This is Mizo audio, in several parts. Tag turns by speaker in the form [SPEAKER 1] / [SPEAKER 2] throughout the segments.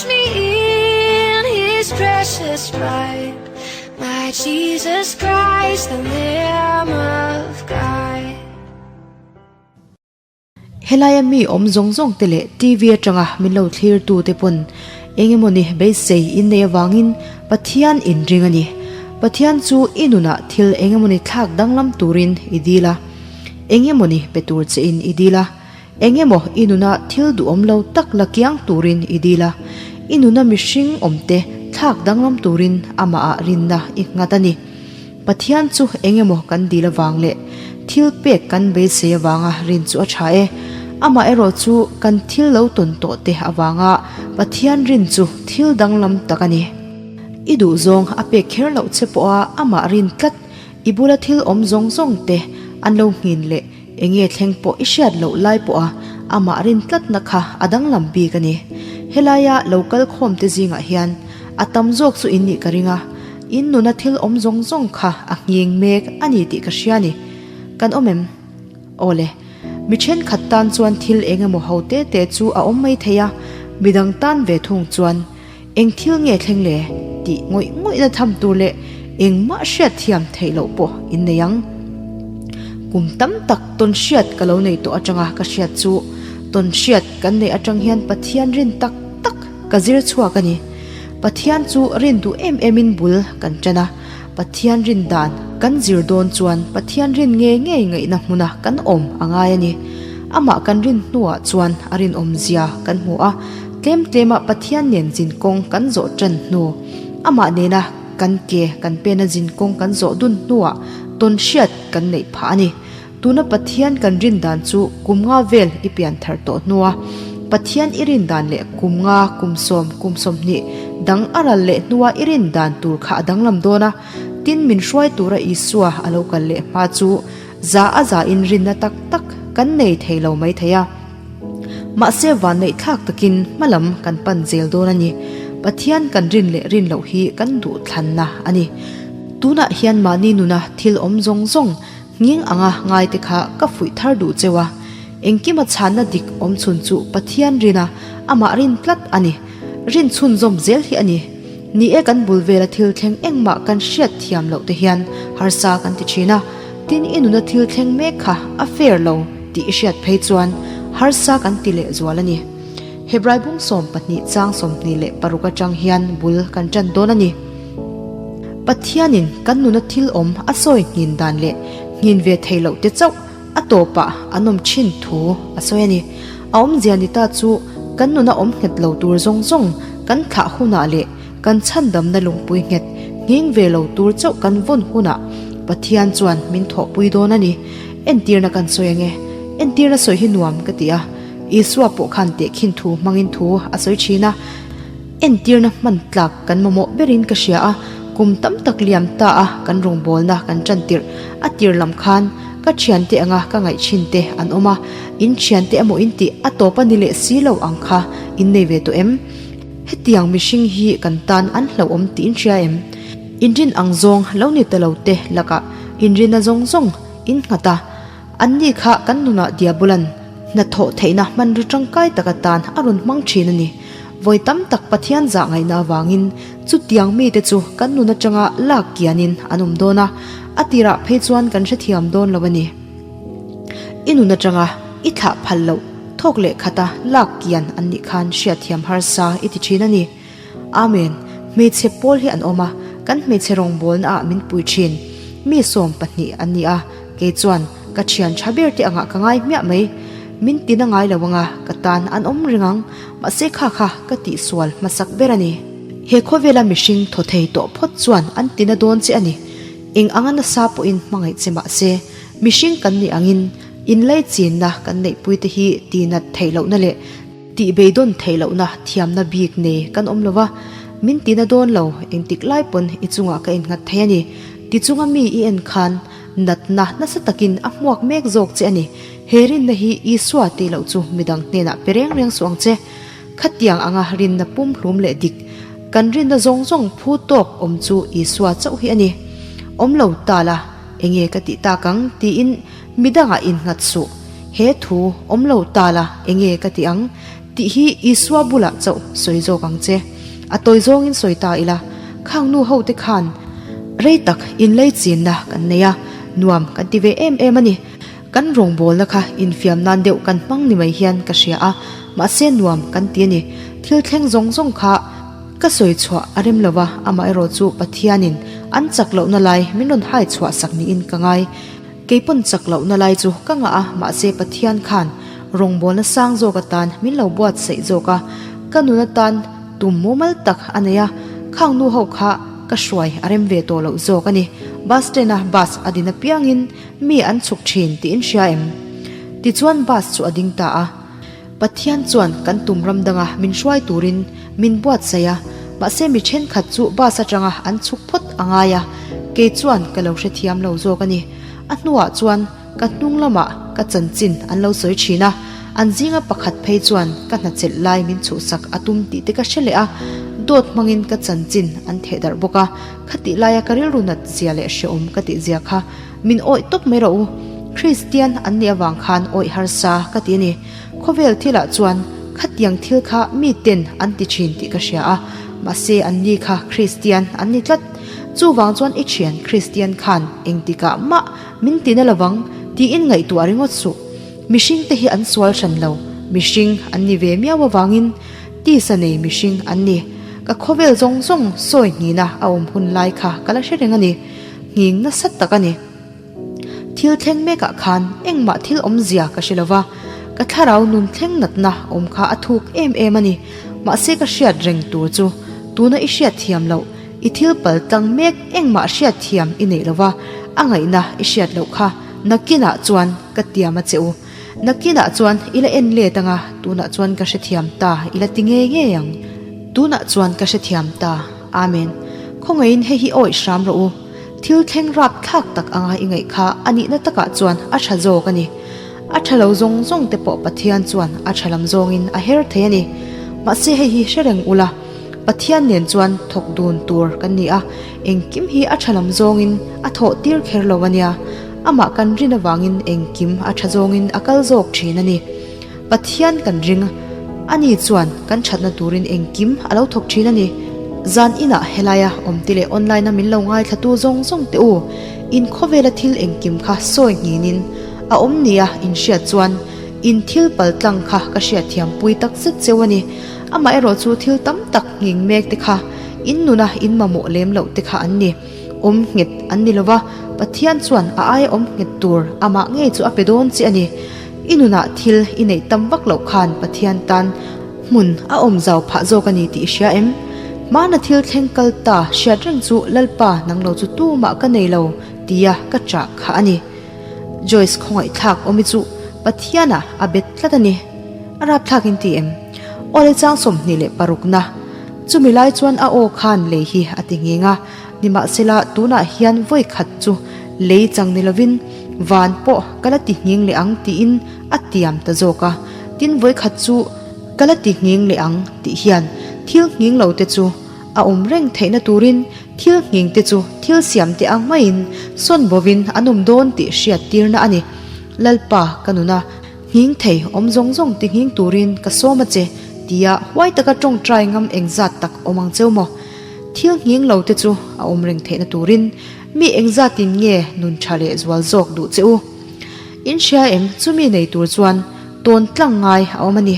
[SPEAKER 1] Wash me in his precious blood. My Jesus Christ, the Lamb of God.
[SPEAKER 2] Helaia mi awm zawng zawng te leh TV atanga min lo thlir tu te pawn engemawni beisei in nei avangin Pathian in ring a ni. Pathian chu i nunah thil engemawni thlak danglam turin i dil a, engemawni pe tur che in i dil a, Engemaw i nuna thil duhawm lo tak la kiang turin i dil a, i nuna mihring awmte thlak danglam turin amahah rinna i nghat a ni. Pathian chu engemaw kan dil avang leh thil pek kan beisei avanga rin chu a tha e. Amah erawh chu kan thil lo tawn tawh te avanga Pathian rin chu thil danglam tak a ni. I duhzawng a pek kher loh che pawha amah rin tlat i bula thil awm zawng zawng te an lo nghin leh Enge thleng pawh i hriat loh lai pawha amah rin tlatna kha a danglam bik a ni. Helaia lo kal khawm te zingah hian a tam zawk chu in nih ka ring a, in nuna thil awm zawng zawng kha a nghing mek a ni tih ka hria a ni. Kan awm em? Aw le, mi thenkhat tan chuan thil eng emaw ho te te chu a awm mai thei a, midang tan ve thung chuan eng thil nge thleng le tih ngawih ngawihna tham tur leh engmah hriat thiam theih loh pawh in nei ang. Kum tam tak tawn hriat ka lo nei tawh atanga ka hriat chu tawn hriat kan neih atang hian Pathian rin tak tak ka zir chhuak a ni. Pathian chu rin duh em em in bul kan tan a, Pathian rin dan kan zir dawn chuan Pathian rin ngei ngei ngaihna hmuna kan awm a ngai a ni. Amah kan rin hnuah chuan a rinawmzia kan hmu a, tlem tlema Pathian nen zin kawng kan zawh tan hnu, amah nena kan ke kan pena zin kawng kan zawh dun hnuah tawn hriat kan neih phah a ni. Tuna Pathian kan rin dan chu kum nga vel i pian thar tawh hnua Pathian i rin dan leh kum nga, kum sawm, kum 20 dang a ral leh hnua i rin dan tur kha a danglam dawn a, tin min hruai tura Isua a lo kal leh hma chu za a za in rinna tak tak kan nei thei lo mai thei a. Mahse vanneih thlak takin hmalam kan pan zel dawn a ni. Pathian kan rin leh rin loh hi kan duh thlanna a ni. Tunah hian mahni nuna thil awm zawng zawng nghing anga ngaite kha ka fuih thar duh cheu a. Engkima chhanna dik awm chhun chu Pathian rina amah rin tlat a ni. Rin chhunzawm zel hi a ni. Ni e kan bul vela thil thleng engmah kan hriat thiam loh te hian harsa kan ti thin a, tin i nuna thil thleng mek kha a fair lo tih i hriat phei chuan harsa kan ti leh zual a ni. Hebrai bung 12 chang 26 atang hian bul kan tan dawn a ni. Pathianin kan nuna thil awm a sawi nghin dan leh nghin ve thei loh te chauh a tawpah an awm thin thu a sawi a ni. A awmzia ni ta chu kan nuna awm nghet lo tur zawng zawng kan thlah hunah leh kan chhandamna lungpui nghet nghing ve lo tur chauh kan vawn hunah Pathian chuan min thawhpui dawn a ni. Entirna kan sawi ange. Entirna sawi hi nuam ka ti a. Isua pawh khan tehkhin thu hmangin thu a sawi thin a. Entirna hman tlak kan mamawh berin ka hria a, kum tam tak liam ta a kan rawngbawlna kan tan tirh a tir lam khan ka thiante anga ka ngaih thin te an awm a, in thiante emaw in tih a tawp a ni leh si lo ang kha in nei ve tawh em? Hetiang mihring hi kan tan an hlauhawm tih in hria em? In rin ang zawng lo ni ta lo te lakah in rinna zawng zawng in nghat a, Anni kha kan nunah Diabolan hnathawh theihna hmanraw tangkai tak atan a rawn hmang thin a ni. Vawi tam tak Pathian zah ngaihna avangin chutiang mite chu kan nun atanga lak kianin an awm dawn a, a tirah phei chuan kan hrethiam dawn lo a ni. I nun atanga i thlah phal loh thawk leh khata lak kian an nih khan hriatthiam harsa i ti thin a ni. Amen. Hmeichhe pawl hi an awm a, kan hmeichhe rawngbawlna ah min pui thin. Mi 12 an ni a, kei chuan ka thian tha ber te angah ka ngai hmiah mai. Min tina ngai lo anga ka tan an awm reng ang, mahse kha kha ka tihsual hmasak ber a ni. He khawvela mihring thaw thei tawh phawt chuan an tina dawn che a ni. Eng anga nasa pawhin hmangaih che mahse, mihring kan nih angin inlaichinna kan neihpuite hi tinat theih lohna leh Tih beidawn theih lohna thiamna bik nei kan awm lo va, min tina dawn lo, engtik lai pawn i chungah ka innghat thei a ni. Ti chunga mi i en khan natna nasa takin a hmuak mek zawk che a ni. He rinna hi Isua tih loh chu midang hnenah pe reng reng suh ang che. Khatiang anga rinna pumhlum leh dik, kan rinna zawng zawng phu tawk awm chu Isua chauh hi a ni. Awm lo ta la, enge ka tih tak ang tiin midangah innghat suh. He thu awm lo ta la enge ka ti ang? Tih hi Isua bulah chauh sawi zawk ang che. A tawi zawngin sawi ta ila, khang nu ho te khan rei tak inlei chinna kan nei a, nuam kan ti ve em em a ni. Kan rawngbawlna kha infiam nan deuh kan hmang ni mai hian ka hria a, mahse nuam kan ti a ni. Thil thleng zawng zawng kha ka sawi chhuah a rem lo va, amaherawh chu Pathianin an chak lohna lai min rawn hai chhuah sak niin ka ngai. Kei pawn chak lohna lai chu ka ngah a, mahse Pathian khan rawngbawlna sang zawk atan min lo buatsaih zawk a, ka nun atan tum mumal tak a nei a, khang nu ho kha ka hruai a rem ve tawh loh zawk a ni. Bus stand a bus a din apiangin mi an chhuk thin tiin hria em? Tichuan bus chu a ding ta a. Pathian chuan kan tum ram danga min hruai turin min buatsaih a, mahse mi thenkhat chu bus atanga an chhuk phawt a ngai a, kei chuan ka lo hrethiam lo zawk a ni. A hnuah chuan ka hnung lamah ka chanchin an lo sawi thin a, an zinga pakhat phei chuan ka hnachelh lai min chhuhsak a tum tih te ka hre leh a, dawt hmangin ka chanchin an theh darh bawk a, khatih laia ka rilru nat zia leh hreawm ka tih zia kha Min awih tawp mai rawh u. Kristian an nih avang khan awih harsa ka ti a ni. Khawvel thilah chuan khatiang thil kha mi ten an ti thin tih ka hria a, mahse an ni kha Kristian an ni tlat. Chuvang chuan i thian Kristian khan engtikah mah min ti na lovang tiin ngaihtuah ringawt suh. Mihring te hi an sual hran lo, mihring an ni ve miau avangin tisa nei mihring an ni. Ka khawvel zawng zawng sawi hnihna a awm hun lai kha ka la hre reng a ni. Nghing nasa tak a ni. Thil thleng mekah khan engmah thil awmzia ka hre lova, ka thlarau nun thleng natna awm kha a thuk em em a ni. Mahse ka hriat reng tur chu tuna i hriat thiam loh, i thil pal tlang mek engmah hriat thiam i neih lova, a ngaihna i hriat loh kha nakinah chuan ka tiam a che u. Nakinah chuan i la en let anga, tunah chuan ka hrethiam ta i la ti ngei ngei ang. Tunah chuan ka hrethiam ta. Amen. Khawngaihin hei hi awih hram rawh u. Thil thleng rap thlak tak anga i ngaih kha a nihna takah chuan a tha zawk a ni. A tha lo zawng zawng te pawh Pathian chuan a tha lam zawngin a her thei a ni. Mahse hei hi hre reng ula, Pathian nen chuan thawk dun tur kan ni a, engkim hi a tha lam zawngin a thawh tir kher lo a nia. Amah kan rin avangin engkim a tha zawngin a kal zawk thin a ni. Pathian kan ring a ni chuan kan thatna turin engkim a lo thawk thin a ni. Zan inah helaia awmte leh online a min lo ngaithlatu zawng zawng te u, in khawvela thil engkim kha sawi nghinin a awm nia in hriat chuan in thil paltlang kha ka hriatthiam pui tak zet cheu a ni. Amaherawh chu thil tam tak nghing mek te kha in nuna in mamawh lem loh te kha an ni. Awm nghet an ni lova, Pathian chuan a aia awm nghet tur amah ngei chu a pe dawn che a ni. I nunah thil i neih tam vak loh khan Pathian tan hmun a awm zau phah zawk a ni tih i hria em? Hmana thil thleng kal ta hriat reng chu Lalpa nang lo chu tumah ka nei lo tia ka chah kha a ni. Joyce khawngaihthlak awmi chu Pathianah a bet tlat a ni. A rapthlak in ti em? Awle chang 26 na. Chumi lai chuan a aw khan lei hi a ti ngheng a, nimahsela tunah hian vawi khat chu lei chang ni lovin van pawh ka la ti nghing leh ang tiin a tiam ta zawk a. Tin vawi khat chu ka la ti nghing leh ang tih hian thil nghing lo te chu a awm reng theihna turin thil nghing te chu thil siam te ang maiin sawn bovin an awm dawn tih hriat tirna a ni. Lalpa ka nuna. Nghing thei awm zawng zawng ti nghing turin ka sawm a che, tia huai taka tawngtai ngam engzat tak awm ang cheu maw? Thil nghing lo te chu a awm reng theihna turin mi engzatin nge nun tha leh zual zawk duh che u? In hria em chumi nei tur chuan tawn tlang ngai a awm a ni.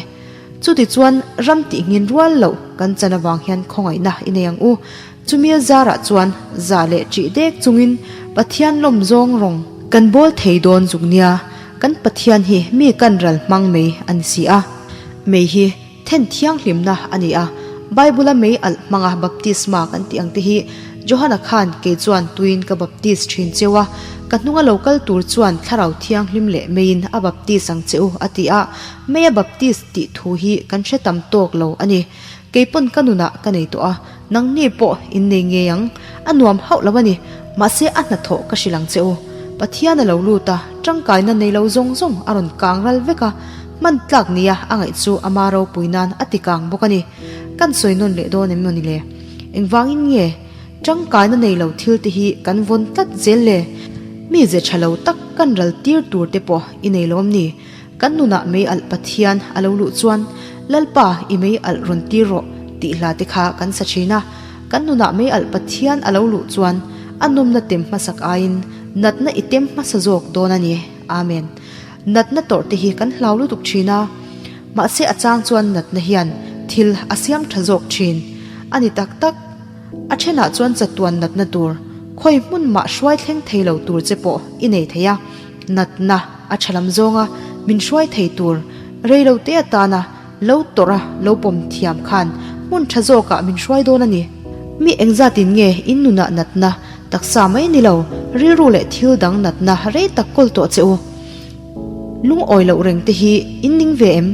[SPEAKER 2] Chuti chuan ram tih nghin rual loh kan chan avang hian khawngaihna i nei ang u. Chumi a zarah chuan za leh ṭih dek chungin Pathian lawm zawng rawng kan bawl thei dawn zuk nia, kan Pathian hi mi kan ral hmang mei a ni si a. Mei hi then thianghlimna a ni a, Bible-a mei alh hmanga baptisma kan tih ang te hi Johana khan kei chuan tuiin ka baptis ṭhin cheu a, ka hnunga lo kal tur chuan thlarau thianghlim leh meiin a baptis ang che u a ti a, meia baptis tih thu hi kan hre tam tawk lo a ni. Kei pawn ka nunah ka nei tawh a, nangni pawh in nei ngei ang. A nuam hauh lo a ni, mahse a hnathawh ka hrilh ang che u. Pathian a lo lut a, tangkaina nei lo zawng zawng a rawn kang ral vek a, hman tlak nia a ngaih chu ama ropui nan a ti kang bawk a ni. Kan sawi nawn leh dawn em mawni le? Engvangin nge tangkaina nei lo thil te hi kan vawn tlat zel le? Mi ze tha lo tak kan ral tir tur te pawh i nei lawm ni? Kan nunah mei alh Pathian a lo luh chuan Lalpa i mei alh rawn tir rawh tih hla te kha kan sa thin a. Kan nunah mei alh Pathian a lo luh chuan a nawmna tem hmasak aiin natna i tem hmasa zawk dawn a ni. Amen. Natna tawrh te hi kan hlau lutuk thin a, mahse a chang chuan natna hian thil a siam tha zawk thin a ni tak tak. A thenah chuan chatuan natna tur, khawi hmun mah hruai thleng thei lo tur che pawh i nei thei a, natna a tha lam zawnga min hruai thei tur rei lo te atana lo tawrh a lo pawm thiam khan hmun tha zawkah min hruai dawn a ni. Mi engzatin nge in nunah natna taksa mai ni lo, rilru leh thil dang natna rei tak kawl tawh che u. Lungawi loh reng te hi in ning ve em?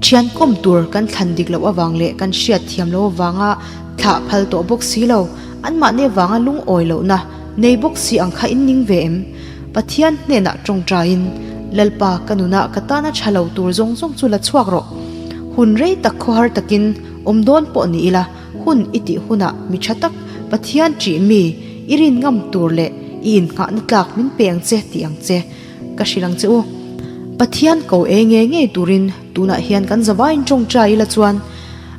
[SPEAKER 2] Thian kawm tur kan thlan dik loh avang leh kan hriat thiam loh avanga thlah phal tawh bawk si lo, anmahni avanga lungawi lohna nei bawk si ang kha in ning ve em? Pathian hnenah tawngtaiin, Lalpa ka nunah ka tana tha lo tur zawng zawng chu la chhuak rawh. Hun rei tak khawhar takin awm dawn pawh ni ila, hun i tih hunah mi tha tak Pathian ṭih mi i rin ngam tur leh i innghahna tlak min pe ang che tih ang che. Ka hrilh ang che u. Pathian ko e nge ngei turin tunah hian kan zavaiin tawngtai ila chuan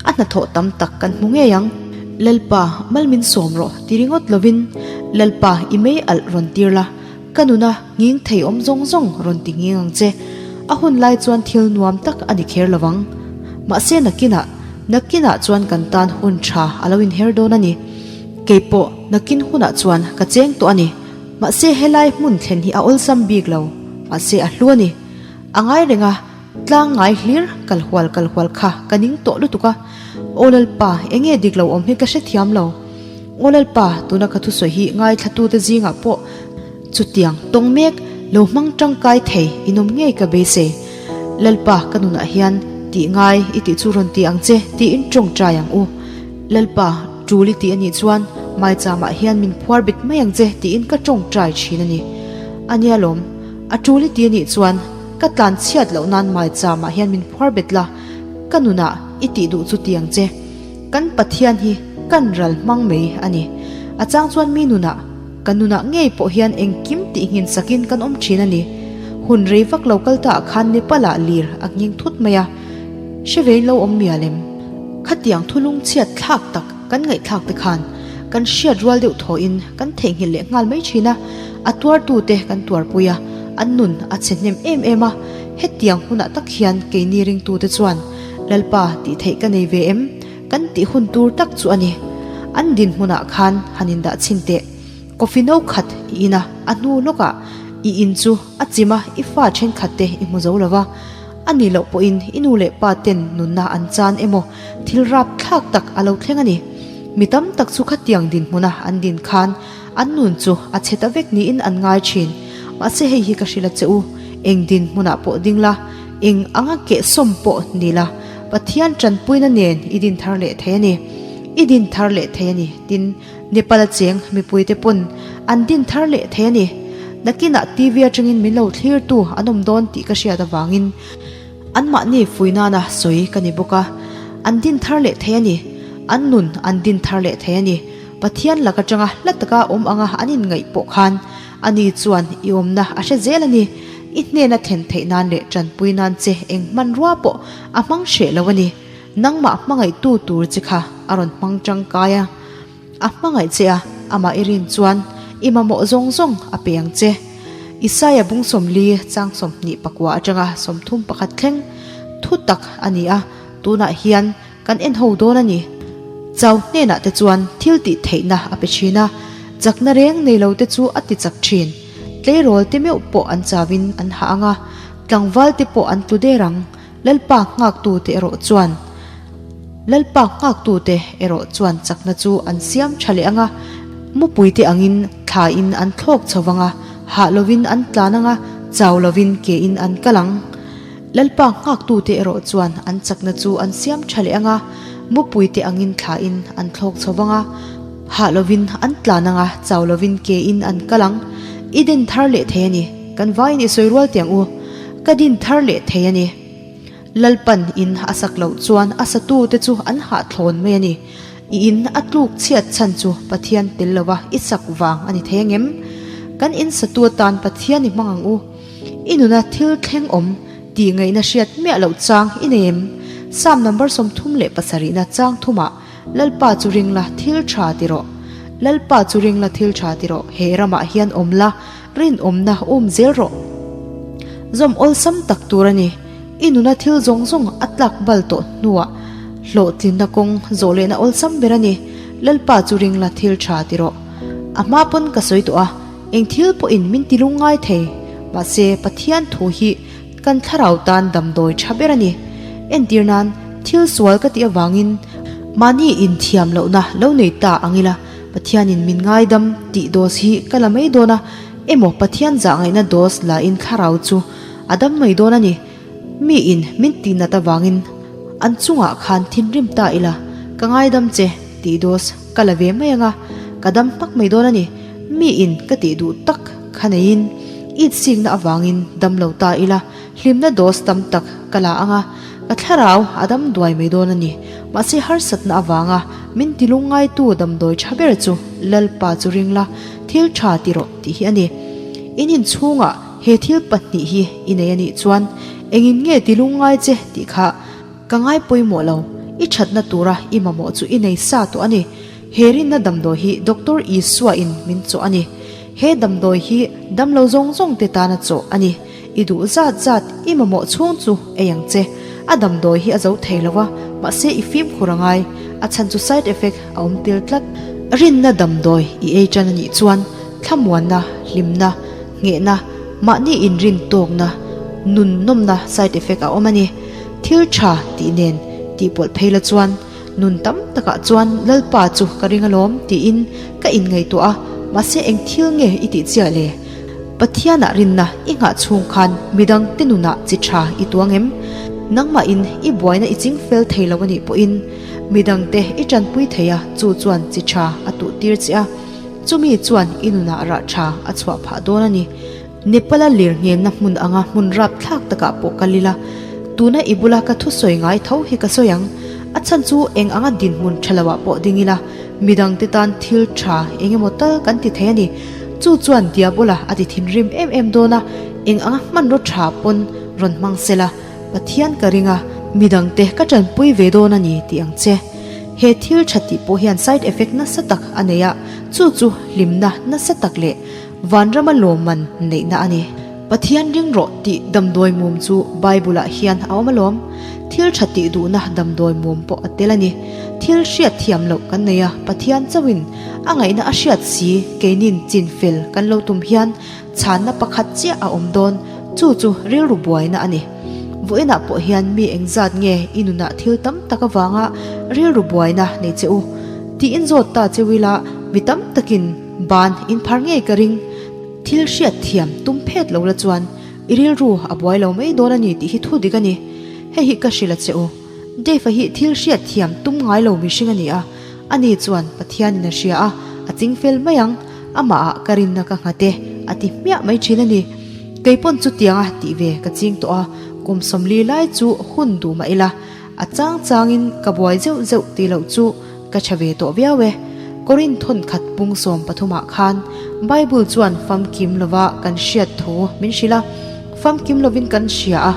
[SPEAKER 2] a hnathawh tam tak kan hmu ngei ang. Lalpa, mal min sawm rawh ti ringawt lovin Lalpa i mei alh rawn tir la, ka nuna nghing thei awm zawng zawng rawn ti nghing ang che. A hun lai chuan thil nuam tak a ni kher lovang. Mahse nakinah, nakinah chuan kan tan hun tha a lo inher dawn a ni. Keipawh nakin hunah chuan ka cheng tawh a ni. Mahse helai hmun thlen hi a awlsam bik lo, mahse a hlu a ni. A ngai reng a, tlang ngai hlir kal hual kal hual kha ka ning tawh lutuk a. Aw Lalpa, enge dik lo awm hi ka hrethiam lo. Aw Lalpa, tuna ka thusawi hi ngaithlatute zingah pawh chutiang tawng mek lo hmang tangkai thei inawm ngei ka beisei. Lalpa, ka nunah hian tih ngai i tih chu rawn ti ang che tiin tawngtai ang u. Lalpa, tul i tih a nih chuan Maichamah hian min phuar bit mai ang che tiin ka tawngtai thin a ni. A nia lawm, a tul i tih a nih chuan ka tlan chhiat loh nan Maichamah hian min phuar bet la, ka nunah i tih duh chu ti ang che. Kan Pathian hi kan ral hmang mai a ni. A chang chuan mi nunah, ka nunah ngei pawh hian engkim tih nghin sakin kan awm thin a ni. Hun rei vak lo kal ta ah khan Nepal ah lir a nghing thut mai a, hre vein lo awm mial em? Khatiang thulung chhiat thlak tak kan ngaihthlak te khan kan hriat rual deuh thawhin kan theihnghilh leh nghal mai thin a, a tuartute kan tuarpui a, an nun a chhe hnem em em a, hetiang hunah tak hian keini ringtute chuan Lalpa tih theih ka nei ve em? Kan tih hun tur tak chu a ni. An dinhmunah khan han indah chhin teh. Coffee no khat i in a, a hnu lawkah i in chu a chim a, i fa thenkhat te i hmu zo lo va. A nih loh pawhin i nu leh pa ten nunna an chan emaw thil rap thlak tak a lo thleng a ni. Mi tam tak chu khatiang dinhmuna an din khan an nun chu a chhe ta vek niin an ngai thin. Mahse hei hi ka hrilh a che u, eng dinhmunah pawh ding la, eng anga kehsawm pawh ni la, Pathian tanpuina nen i din thar leh thei a ni. I din thar leh thei a ni, tin Nepal a cheng mipuite pawn an din thar leh thei a ni. Nakinah TV atangin min lo thlirtu an awm dawn tih ka hriat avangin anmahni fui nana sawi ka ni bawk a. An din thar leh thei a ni. An nun an din thar leh thei a ni. Pathian lak atanga hla taka awm anga an inngaih pawh khan ani chuan i awmna a hre zel a ni. I hnena thlen theih nan leh tanpui nan che eng hmanrua pawh a hmang hreh lo a ni. Nangmah hmangaihtu tur che kha a rawn hmang tangkai a, a hmangaih che a, amah i rin chuan i mamawh zawng zawng a pe ang che. Isaia bung 40 chang 24 atanga 31 thleng thu tak a ni a, tunah hian kan en ho dawn a ni. Chau hnenah te chuan thil tih theihna a pe thin a, chakna reng nei lo te chu a ti chak thin. Tleirawl te meuh pawh an chauin an hah ang a, tlangval te pawh an tlu der ang. Lalpa nghaktute erawh chuan Lalpa nghaktute erawh chuan chakna chu an siam tha leh ang a, mupuite angin thlain an thlawk chho vang a, hah lovin an tlan ang a, chau lovin kein an kal ang. Lalpa nghaktute erawh chuan an chakna chu an siam tha leh ang a, mupuite angin thlain an thlawk chho vang a, hah lovin an tlan ang a, chau lovin kein an kal ang. I den thar leh thei a ni. Kan vaiin i sawi rual tiang u. Ka din thar leh thei a ni. Lalpan in a sak loh chuan a satu te chu an hahthlawn mai a ni. I in a tluk chhiat chhan chu Pathian tel lova i sak vang a ni thei angem? Kan in satu atan Pathian i hmang ang u. I nuna thil thleng awm tih ngaihna hriat miah loh chang i nei em? Psalm number 37 na chang thumah Lalpa chu ring la thil tha ti rawh. Lalpa chu ring la thil tha ti rawh. He ramah hian awm la, rinawmna um zel rawh. Zawm awlsam tak tur a ni. I nuna thil zawng zawng a tlak bal tawh hnuah hlawhtlinna kawng zawh lehna awlsam ber a ni. Lalpa chu ring la thil tha ti rawh. A hma pawn ka sawi tawh a, eng thil pawhin min ti lungngai thei. Mahse, Pathian thu hi kan thlarau tan damdawi tha ber a ni. Entir nan, thil sual ka tih avangin mahni inthiam lohna lo nei ta ang ila, Pathianin min ngaidam tih dose hi ka la mai dawn a, emaw Pathian zahngaihna dose la in thlarau chu a dam mai dawn a ni. Miin min tihnat avangin an chungah khan thinrim ta ila, ka ngaidam che tih dose ka la ve mai ang a, ka dam hmak mai dawn a ni. Miin ka tih duh tak kha neiin it sikna avangin dam lo ta ila, hlimna dose tam tak ka la ang a, ka thlarau a dam duai mai dawn a ni. Mahse harsatna avanga min ti lungngaitu damdawi tha ber chu Lalpa chu ring la, thil tha ti rawh tih hi a ni. In inchhungah he thil pahnih hi i nei a nih chuan engin nge ti lungngai che tih kha ka ngai pawimawh lo, i thatna tura i mamawh chu i nei sa tawh a ni. He rinna damdawi hi Doctor Isua in min chawh a ni. He damdawi hi damlo zawng zawng te tana chawh a ni. I duh zat zat i mamawh chhung chu ei ang che. A damdawi hi a zo thei lo a, mahse i fimkhur a ngai. A chhan chu side effect a awm tel tlat. Rinna damdawi i ei tan a nih chuan thlamuanna, hlimna, nghehna, mahni inrin tawkna, nun nawmna side effect a awm a ni. Thil tha tih nen tih pawlh phei la chuan Nun tam takah chuan Lalpa chu ka ring alawm tiin ka inngaihtuah a, mahse eng thil nge i tih chiah le? Pathianah rinna i nghah chhung khan midang te nunah chi tha i tuang em? Nangmahin i buaina i ching fel thei lo a nih pawhin midang te i tanpui thei a, chu chuan chi tha a tuh tir che a, chumi chuan i nunah rah tha a chhuah phah dawn a ni. Nepal-a lir nghenna hmun anga hmun rapthlak takah pawh kal ila, tuna i bula ka thusawi ngai tho hi ka sawi ang. A chhan chu eng anga dinhmun tha loah pawh ding ila, midangte tan thil tha eng emaw tal kan ti thei a ni. Chu chuan Diabola a ti thinrim em em dawn a, eng anga hmanraw tha pawn rawn hmang sela, Pathian ka ring a, midangte ka tanpui ve dawn a ni tih ang che. He thil tha tih pawh hian side effect nasa tak a nei a, chu chu hlimna nasa tak leh Vanrama lawmman neihna a ni. Pathian ring rawh tih damdawi mum chu Bible-ah hian a awm alawm. Thil tha tih duhna damdawi mum pawh a tel a ni. Thil hriat thiam loh kan nei a, Pathian chauhin a ngaihna a hriat si keinin chin fel kan lo tum hian chhanna pakhat chiah a awm dawn, chu chu rilru buaina a ni. Vawiinah pawh hian mi engzat nge i nunah thil tam tak avanga rilru buaina nei che u? Tiin zawt ta cheu ila mi tam takin Ban inphar ngei ka ring. Thil hriat thiam tum phet lo la chuan i rilru a buai lo mai dawn a ni tih hi thu dik a ni. Hei hi ka hrilh a che u. Dave-a hi thil hriat thiam tum ngai lo mihring a ni a, ani chuan Pathianin a hria a, a ching fel mai ang, amahah ka rinna ka nghat e, a ti hmiah mai thin a ni. Kei pawn chutianga tih ve ka ching tawh a, kum 40 lai chu hun duh mah ila, A chang changin ka buai zeuh zeuh tih loh chu ka tha ve tawh viau e. Korin thawnkhat pung 13 ah khan Bible chuan famkim lova kan hriat thu min hrilh a. Famkim lovin kan hria a,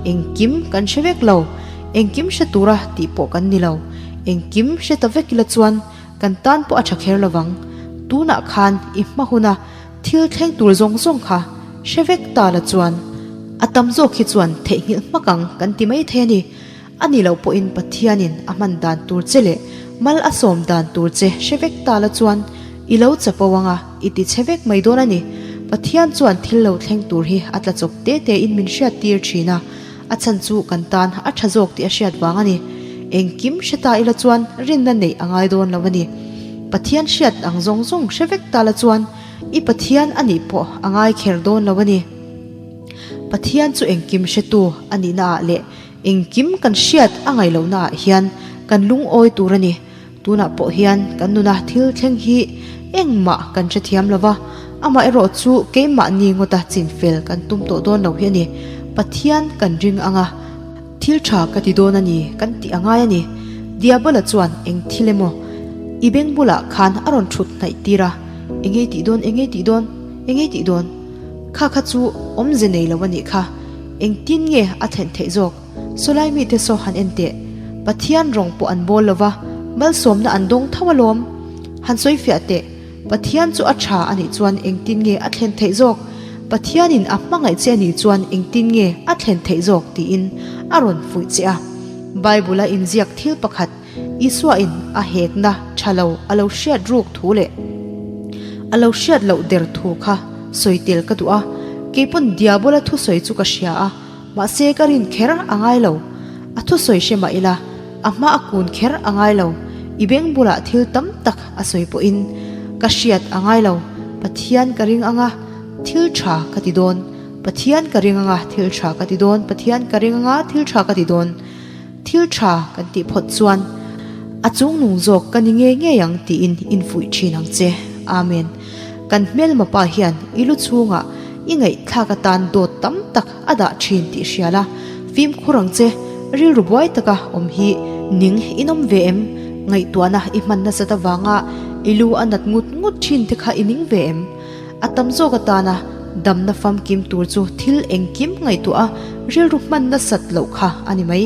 [SPEAKER 2] engkim kan hre vek lo. Engkim hre tura tih pawh kan ni lo. Engkim hre ta vek ila chuan kan tan pawh a tha kher lovang. Tunah khan i hma huna Thil thleng tur zawng zawng kha hre vek ta la chuan a tam zawk hi chuan theihnghilh hmak ang kan ti mai thei a ni. A ni loh pawhin Pathianin a hman dan tur che leh mal a sawm dan tur che hre vek ta la chuan i lo chapo ang a, i ti chhe vek mai dawn a ni. Pathian chuan thil lo thleng tur hi a tla chawp te te in min hriat tir thin a, a chhan chu kan tan a tha zawk tih a hriat vang a ni. Engkim hre ta ila chuan rinna neih a ngai dawn lo a ni. Pathian hriat ang zawng zawng hre vek ta la chuan i Pathian a nih pawh a ngai kher dawn lo a ni. Pathian chu engkim hretu a nihna ah leh engkim kan hriat a ngaih lohna ah hian kan lungawi tur a ni. Tunah pawh hian kan nuna thil thleng hi engmah kan hrethiam lo va, amaherawh chu keimahni ngawta chinfel kan tum tawh dawn lo hi a ni. Pathian kan ring ang a. Thil tha ka ti dawn a ni kan tih a ngai a ni. Diabola chuan eng thil emaw i beng bulah khan a rawn thut hnaih tir a, Engei tih dawn, engei tih dawn, engei tih dawn? Kha kha chu awmze nei lo a nih kha. Engtin nge a thlen theih zawk? Sawlai mite saw han en teh. Pathian rawng pawh an bawl lova, malsawmna an dawng tho alawm. Han sawi fiah teh, Pathian chu a tha a nih chuan engtin nge a thlen theih zawk? Pathianin a hmangaih che a nih chuan engtin nge a thlen theih zawk? tiin a rawn fuih che a. Bible-a inziak thil pakhat Isuain a hekna tha lo a lo hriat ruk thu leh a lo hriat loh der thu kha sawi tel ka duh a, keipawn Diabola thusawi chu ka hria a, mahse ka rin kher a ngai lo. A thusawi hre mah ila, a hma a kun kher a ngai lo. I beng bulah thil tam tak a sawi pawhin ka hriat a ngai lo. Pathian ka ring anga thil tha ka ti dawn, Pathian ka ring anga thil tha ka ti dawn, Pathian ka ring anga thil tha ka ti dawn. Thil tha kan tih phawt chuan a chungnung zawk ka ni ngei ngei ang tiin infuih thin ang che. Amen. Kan hmelma pa hian i lu chhungah i ngaihthlak atan dawt tam tak a dah thin tih hria la, fimkhur ang che. Rilru buai taka awm hi ning in awm ve em? Ngaihtuahna i hman nasat avanga i lu a nat ngut ngut thin te kha i ning ve em? A tam zawk atana damna famkim tur chu thil engkim ngaihtuah a rilru hman nasat loh kha a ni mai.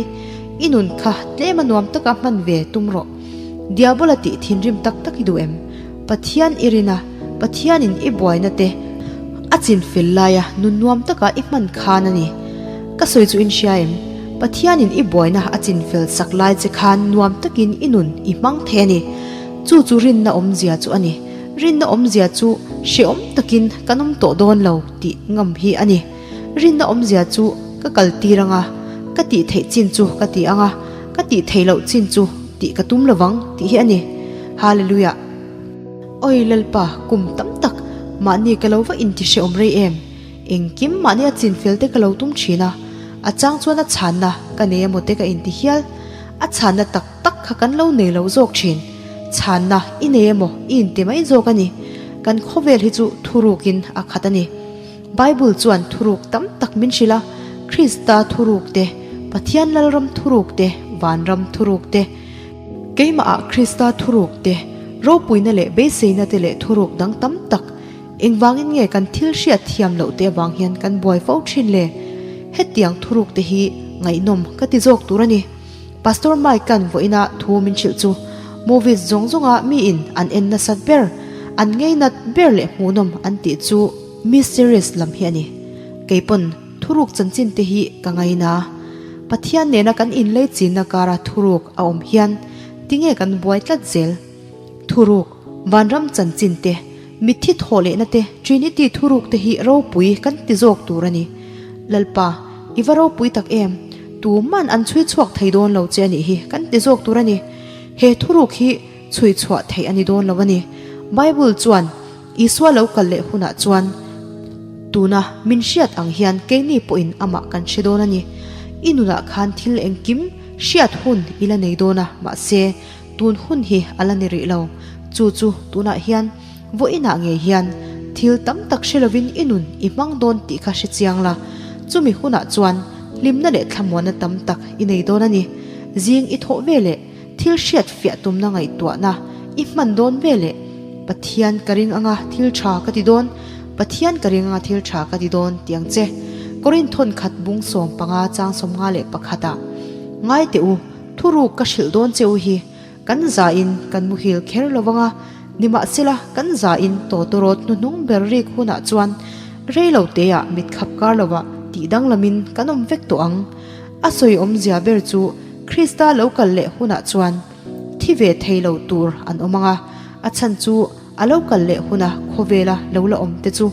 [SPEAKER 2] I nun kha tlem a nuam taka hman ve tum rawh. Diabola tih thinrim tak tak i duh em? Pathian i rin a, Pathianin i buaina te a chinfel laia nun nuam taka i hman khan a ni. Ka sawi chu in hria em? Pathianin i buaina a chinfel sak lai che khan nuam takin i nun i hmang thei a ni. Chu chu rinna awmzia chu a ni. Rinna awmzia chu hrehawm takin kan awm tawh dawn lo tih ngam hi a ni. Rinna awmzia chu ka kal tir anga, ka tih theih chin chu ka ti anga, ka tih theih loh chin chu tih ka tum lovang tih hi a ni. Hallelujah! Awi Lalpa, kum tam tak mahni ka lo va inti hrehawm rei em? Engkim mahni a chin fel te ka lo tum thin a, a chang chuan a chhanna ka nei emaw te ka inti hial. A chhanna tak tak kha kan lo nei lo zawk thin. Chhanna i nei emaw i inti mai zawk a ni. Kan khawvel hi chu thurukin a khat a ni. Bible chuan thuruk tam tak min hrilh a, Krista thuruk te, Pathian Lalram thuruk te, Vanram thuruk te, keimahah Krista thuruk te, ropuina leh beiseina te leh thuruk dang tam tak. Engvangin nge kan thil hriat thiam loh te avang hian kan buai fo thin le? Hetiang thuruk te hi ngaihnawm ka ti zawk tur a ni. Pastor Mike-a'n vawiina thu min hrilh chu movies zawng zawnga miin an en nasat ber, an ngeinat ber leh hmuhnawm an tih chu mysterious lam hi a ni. Keipawn thuruk chanchin te hi ka ngaina. Pathian nena kan inlei chinna kara thuruk a awm hian tinge kan buai tlat zel? Thuruk, vanram chanchin te, mitthi thawh lehna te, Trinity thuruk te hi ropui kan ti zawk tur a ni. Lalpa, i va ropui tak em? Tuman an chhui chhuak thei dawn lo che a nih hi kan ti zawk tur a ni. He thuruk hi chhui chhuah theih a ni dawn lo a ni. Bible chuan Isua lo kal leh hunah chuan tuna min hriat ang hian keini pawhin amah kan hre dawn a ni. I nunah khan thil engkim hriat hun i la nei dawn a, mahse Tun hun hi a la ni rih lo. Chu chu tunah hian vawiinah ngei hian thil tam tak hre lovin i nun i hmang dawn tih kha hre chiang la. Chumi hunah chuan hlimna leh thlamuanna tam tak i nei dawn a ni. Zing i thawh ve leh thil hriat fiah tumna ngaihtuahna i hman dawn ve leh Pathian ka ring anga thil tha ka ti dawn, Pathian ka ring anga thil tha ka ti dawn tih ang che. Korinthon khat bung 15 chang 51 ah ngai teh u. Thuruk ka hrilh dawn che u hi, kan zain kan muhil kher lo vang a, nimahsela kan zain tawtawrawt hnuhnung ber rik hunah chuan rei lo teah mit khap kar lovah tih danglamin kan awm vek tawh ang. A sawi awmzia ber chu Krista lo kal leh hunah chuan thi ve thei lo tur an awm ang a, a chhan chu a lo kal leh huna khawvela lo la awm te chu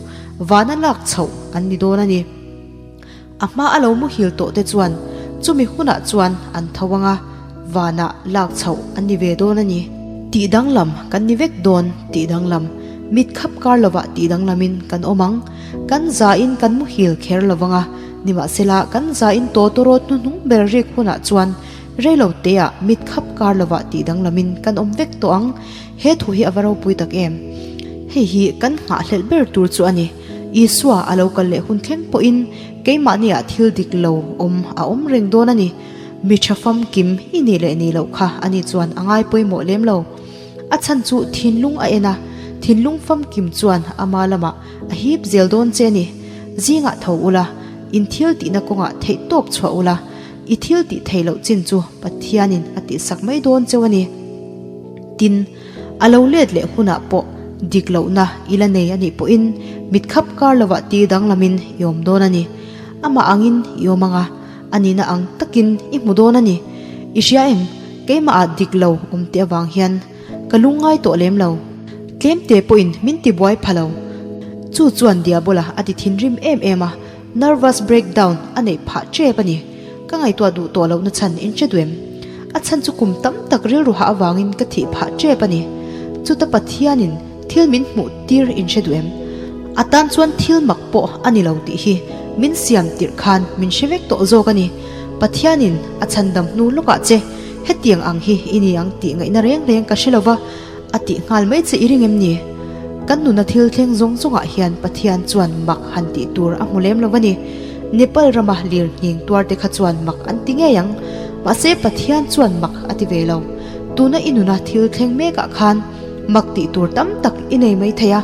[SPEAKER 2] vana lak chhoh an ni dawn a ni. A hma a lo muhil tawh te chuan chumi hunah chuan an tho ang a, vanah lak chhoh an ni ve dawn a ni. Tih danglam kan ni vek dawn tih danglam, mit khap kar lovah tih danglamin kan awm ang. Kan zain kan muhil kher lo vang a, nimahsela kan zain tawtawrawt hnuhnung ber rik hunah chuan reilo teah mit khap kar lovah tih danglamin kan awm vek tawh ang. He thu hi a va ropui tak em! Hei hi kan nghahhlelh ber tur chu a ni. Isua a lo kal leh hun thleng pawhin keimahniah thil dik lo awm a awm reng dawn a ni. Mi tha famkim i nih leh nih loh kha ani chuan a ngai pawimawh lem lo. A chhan chu thinlung a en a, thinlung famkim chuan ama lamah a hip zel dawn che a ni. Zingah tho ula, in thil tihna kawngah theihtawp chhuah ula. I thil tih theih loh chin chu Pathianin a tihsak mai dawn cheu a ni. Tin, a lo let leh hunah pawh dik lohna i la nei a nih pawhin mit khap kar lovah ti danglamin i awm dawn a ni. Amah angin i awm ang a, a nihna ang takin i hmu dawn a ni. I hria em, keimahah dik lo awm teh avang hian ka lungngai tawh lem lo. Tlemte pawhin min ti buai pha lo. Chu chuan Diabola a ti thinrim em em a, nervous breakdown a neih phah tep a ni. Ka ngaihtuah duh tawh lohna chhan in hre duh em? A chhan chu kum tam tak rilru hah avangin ka thih phah tep a ni. Chuta Pathianin thil min hmuh tir in hre duh em? A tan chuan thil mak pawh a ni lo tih hi min siam tirh khan min hre vek tawh zawk a ni. Pathianin a chhandam hnu lawkah che hetiang ang hi i ni ang tih ngaihna reng reng ka hre lo va, a tih nghal mai che i ring em ni? Kan nuna thil thleng zawng zawngah hian Pathian chuan mak han tih tur a hmu lem lo a ni. Nepal rama lir nghing tuar te kha chuan mak an ti ngei ang. Mahse Pathian chuan mak a ti ve lo. Tuna i nuna thil thleng mekah khan mak tih tur tam tak i nei mai thei a,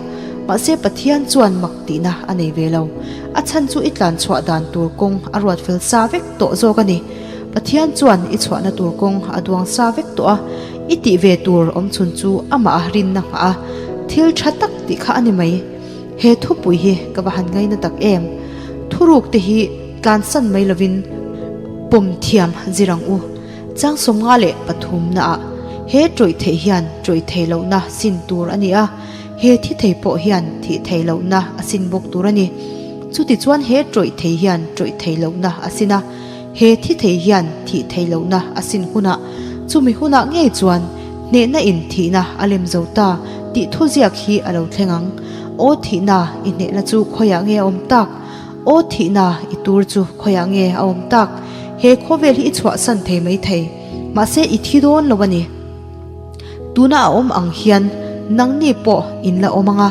[SPEAKER 2] mahse Pathian chuan mak tihna a nei ve lo. A chhan chu i tlan chhuah dan tur kawng a ruat fel sa vek tawh zawk a ni. Pathian chuan i chhuahna tur kawng a duang sa vek tawh a, i tih ve tur awm chhun chu amah a rinna nghah a, thil tha tak tih kha a ni mai. He thupui hi ka va han ngaina tak em! Thuruk te hi tlansan mai lovin pawm thiam zir ang u. Chang 53 naah he tawih theih hian tawih thei lohna sin tur a ni a, he thi thei pawh hian thih thei lohna a sin bawk tur a ni. Chutichuan he tawih thei hian tawih thei lohna a sin a, he thi thei hian thih thei lohna a sin hunah, chumi hunah ngei chuan hnehna in thihna a lem zo ta tih thuziak hi a lo thleng ang. Aw thihna i hnehna chu khawiah nge a awm tak? Aw thihna i tur chu khawiah nge a awm tak? He khawvel hi i chhuahsan thei mai thei, mahse i thi dawn lo a ni. Tuna a awm ang hian nangni pawh in la awm ang a,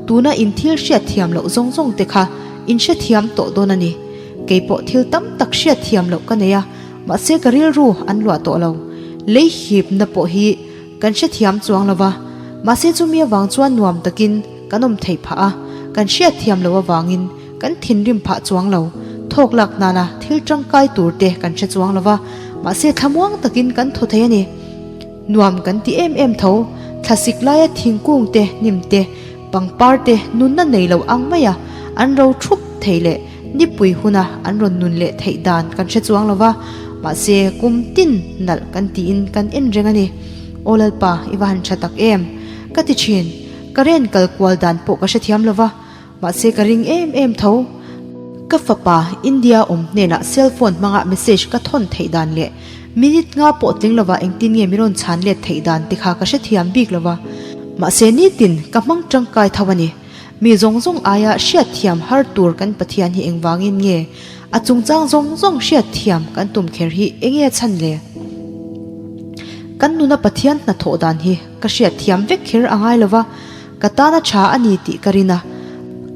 [SPEAKER 2] tuna in thil hriat thiam loh zawng zawng te kha in hrethiam tawh dawn a ni. Kei pawh thil tam tak hriat thiam loh ka nei a, mahse ka rilru an luah tawh lo. Lei hipna pawh hi kan hrethiam chuang lo va, mahse chumi avang chuan nuam takin kan awm theih phah a, kan hriat thiam loh avangin kan thinrim phah chuang lo. Thawk lak nana thil tangkai tur te kan hre chuang lo va, mahse thlamuang takin kan thaw thei a ni. Nuam kan ti em em tho, thlasik laia thingkung te, hnim te, pangpar te nunna nei lo ang maia an ro thup thei leh nipui huna an rawn nun leh theih dan kan hre chuang lo va, mahse kum tin nalh kan tiin kan en reng a ni. Aw Lalpa, i va han tha tak em? Ka ti thin. Ka ren kal kual dan pawh ka hrethiam lo va, mahse ka ring em em tho. Ka fapa India awm hnenah cell phone hmanga message ka thawn theih dan leh minute nga pawh tling lova engtin nge min rawn chhan let theih dan te kha ka hrethiam bik lo va, mahse nitin ka hmang tangkai tho a ni. Mi zawng zawng aia hriatthiam har tur kan Pathian hi engvangin nge a chungchang zawng zawng hriatthiam kan tum kher hi enge a chhan le? Kan nuna Pathian hnathawh dan hi ka hriatthiam vek kher a ngai lo va, ka tana tha a ni tih ka rin a.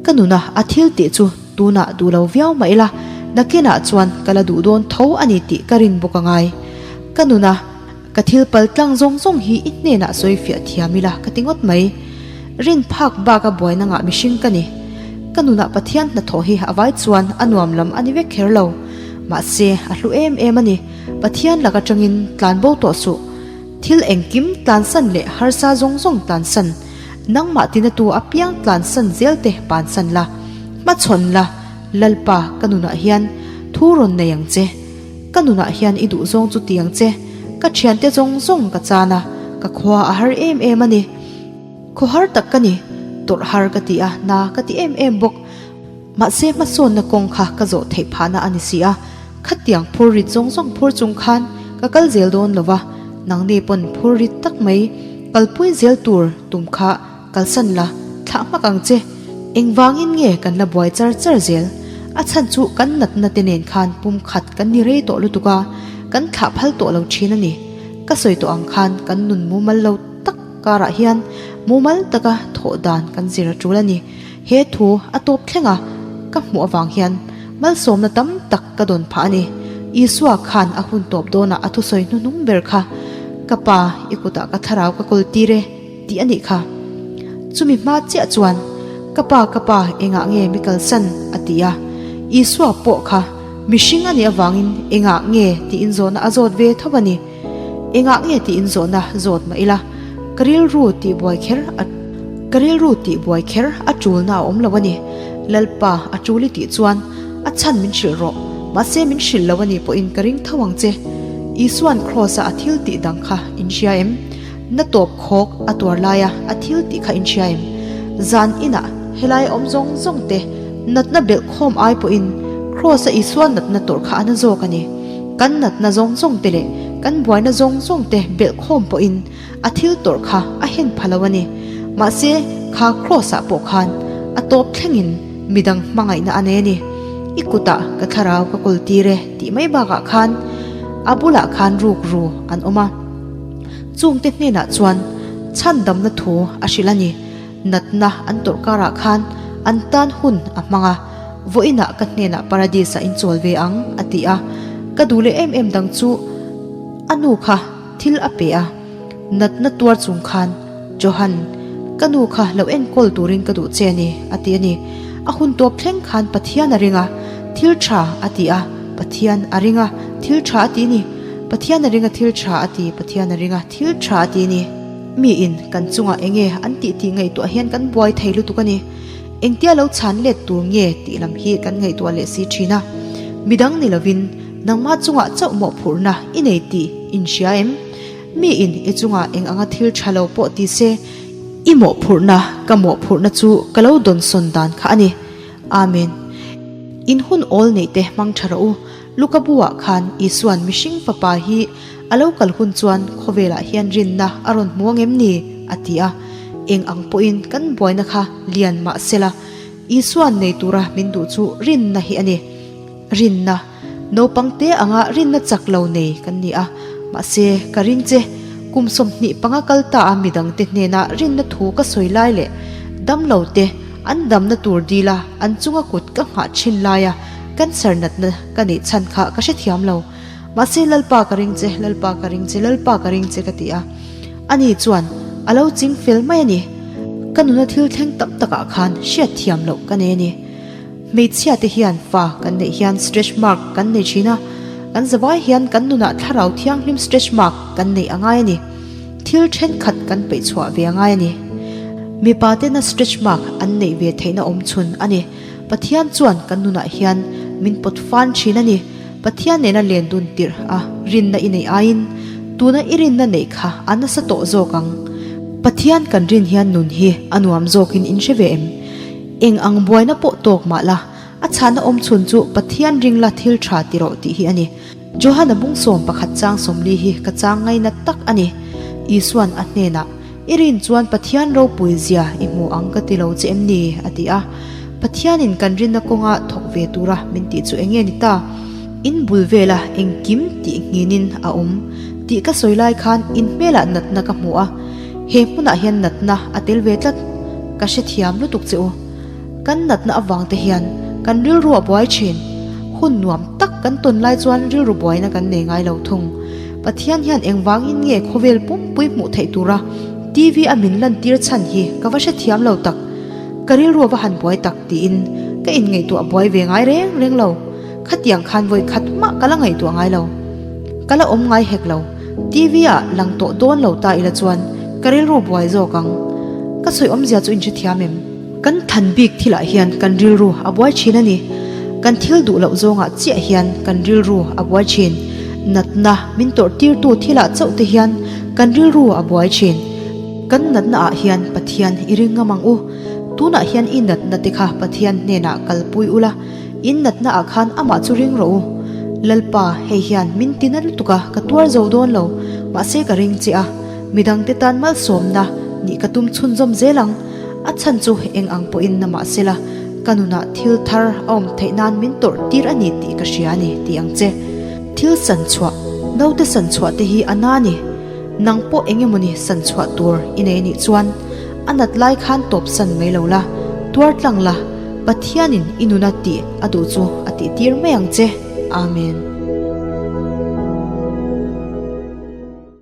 [SPEAKER 2] Ka nuna a thil tih chu tunah duh lo viau mah ila, nakinah chuan ka la duh dawn tho a ni tih ka rin bawk a ngai. Ka nuna. Ka thil pal tlang zawng zawng hi i hnenah sawi fiah thiam ila ka ti ngawt mai. Rin phak bak a buaina ngah mihring ka ni. Ka nunah Pathian hnathawh hi a vai chuan a nuam lam a ni vek kher lo. Mahse, a hlu em em a ni. Pathian lak atangin tlan bo tawh suh. Thil engkim tlansan leh harsa zawng zawng tlansan. Nangmah tinatu apiang tlansan zel te pansan la. Hmachhawn la, Lalpa ka nunah hian thu rawn nei ang che. Ka nunah hian i duh zawng chu tiang che, ka thiante zawng zawng ka chan a, ka khua a har em em a ni. Khaw har tak ka ni, tawrh har ka ti a, na ka ti em em bawk. Mahse hmasawnna kawng kha ka zawh theih phahna a ni si a, khatiang phur rit zawng zawng phur chung khan ka kal zel dawn lo va, nangni pawn phur rit tak mai kalpui zel tur tum kha Kalsan la, thlah hmak ang che. Engvangin nge kan la buai char char zel? A chhan chu kan natna te nen khan pum khat kan ni rei tawh lutuk a, kan thlah phal tawh lo thin a ni. Ka sawi tawh ang khan kan nun mumal lo tak karah hian mumal taka thawh dan kan zir a tul a ni. He thu a tawp thleng a, ka hmuh avang hian malsawmna tam tak ka dawn phah a ni. Isua khan a hun tawp dawnah a thusawi hnuhnung ber kha, Ka pa, i kutah ka thlarau ka kawl tir e. Tih a nih kha. Chumi hma chiah chuan, Ka pa, ka pa, engah nge mi kalsan? a ti a. Isua pawh kha Mihring a nih avangin engah nge tiin zawhna a zawt ve tho a ni. Engah nge tiin zawhna zawt mah ila, ka rilru tih buai kher a ka rilru tih buai kher a tulna a awm lo a ni. Lalpa a tul i tih chuan a chhan min hrilh rawh, mahse min hrilh lo a nih pawhin ka ring tho ang che. Isua'n Kraws-a a thil tih dang kha in hria em? Na tawp khawk a tuar laia a thil tih kha in hria em? Zan inah helai awm zawng zawng te natna belh khawm ai pawhin Kraws-a Isua natna tawrh kha a na zawk a ni. Kan natna zawng zawng te leh kan buaina zawng zawng te belh khawm pawhin a thil tawrh kha a hen pha lo a ni. Mahse, kha Kraws-ah pawh khan a tawp thlengin midang hmangaihna a nei a ni. I kutah ka thlarau ka kawl tir e tih mai bakah khan a bulah khan rukru an awm a. Chungte hnenah chuan chhandamna thu a hrilh a ni. Natna an tawrh karah khan an tan hun a hmang a, vawiinah ka hnenah Paradis-ah in chawl ve ang, a ti a. Ka duh leh em em dang chu a nu kha thil a pe a. Natna tuar chung khan, Johan, ka nu kha lo enkawl turin ka duh che a ni, a ti a ni. A hun tawp thleng khan Pathian a ring a, thil tha a ti a, Pathian a ring a, thil tha a ti a ni. Pathian a ring a thil tha a ti, Pathian a ring a thil tha a ti a ni. Mi in kan chungah enge an tih tih ngaihtuah hian kan buai thei lutuk a ni. Engtia lo chhan let tur nge tih lam hi kan ngaihtuah leh si thin a. Midang ni lovin nangmah chungah chauh mawhphurhna i nei tih in hria em? Mi in i chungah eng anga thil tha lo pawh ti se, i mawhphurhna ka mawhphurhna chu ka lo dawnsawn dan kha a ni. Amen. In hun awl neih te hmang tha rawh u. Luka buah khan Isua'n mihring fapa hi a lo kal hun chuan khawvelah hian rinna a rawn hmu ang em ni? a ti a. Eng ang pawhin kan buaina kha lian mah sela, Isua'n nei tura min duh chu rinna hi a ni. Rinna, naupang te anga rinna chak lo nei kan ni a, mahse ka ring che, kum 25 kal ta a midangte hnena rinna thu ka sawi lai leh damlo te an damna tur dila an chunga kut ka nghah thin laia Cancer natna ka neih chhan kha ka hrethiam lo. Mahse Lalpa ka ring che, Lalpa ka ring che, Lalpa ka ring che ka ti a. Ani chuan a lo ching fel mai a ni. Ka nuna thil thleng tam takah khan hriatthiam loh ka nei a ni. Hmeichhia te hian fa kan neih hian stretch mark kan nei thin a, kan zavai hian kan nunah thlarau thianghlim stretch mark kan neih a ngai a ni. Thil thenkhat kan peih chhuah ve a ngai a ni. Mipa tena stretch mark an neih ve theihna awm chhun a ni. Pathian chuan kan nunah hian min pawt fan thin a ni. Pathian nena len dun tirh a rinna i neih aiin tuna i rinna neih kha a nasa tawh zawk ang. Pathian kan rin hian nun hi a nuam zawkin in hre ve em? Eng ang buaina pawh tawk mah la, a chhahna awm chhun chu Pathian ring la thil tha ti rawh tih hi a ni. Johana bung 11 chang 40 hi ka chang ngainat tak a ni. Isuan a hnenah. I rin chuan Pathian ropui zia i hmu ang ka ti lo che em ni? a ti a. Pathianin kan rinna kawnga thawk ve tura min tih chu enge ni ta? In bul vela engkim tih nghinin a awm tih ka sawi lai khan in hmelah natna ka hmu a, he hmunah hian natna a tel ve tlat. Ka hrethiam lutuk che u. Kan natna avang te hian kan rilru a buai thin. Hun nuam tak kan tawn lai chuan rilru buaina kan nei ngai lo thung. Pathian hian engvangin nge khawvel pumpui hmuh theih tura TV a min lantir chhan hi ka va hrethiam lo tak. Ka rilru a va han buai tak tiin ka inngaihtuah buai ve ngai reng reng lo. Khatiang khan vawi khat mah ka la ngaihtuah ngai lo. Ka la awm ngai hek lo. TV ah lang tawh dawn lo ta ila chuan ka rilru buai zawk ang. Ka sawi awmzia chu inhrethiam em? Kan than bik thilah hian kan rilru a buai thin a ni. Kan thil duh loh zawngah chiah hian kan rilru a buai thin. Natna min tawrh tirtu thilah chauh te hian kan rilru a buai thin. Kan natna ah hian Pathian i ring ngam ang u. Tunah hian i natna te kha Pathian hnenah kalpui ula, in natna ah khan amah chu ring rawh u. Lalpa, hei hian min ti na lutuk a, ka tuar zo dawn lo. Mahse ka ring che a, midangte tan malsawmna nih ka tum chhunzawm zel ang. A chhan chu eng ang pawhin na mah sela, ka nunah thil thar a awm theih nan min tawrh tir a ni tih ka hria a ni tih ang che. Thil san chhuah, naute san chhuah te hi a na a ni. Nang pawh eng emawni san chhuah tur i nei a nih chuan a nat lai khan tawp san mai lo la, tuar tlang la, Pathianin i nuna tih a duh chu a tih tir mai ang che. Amen.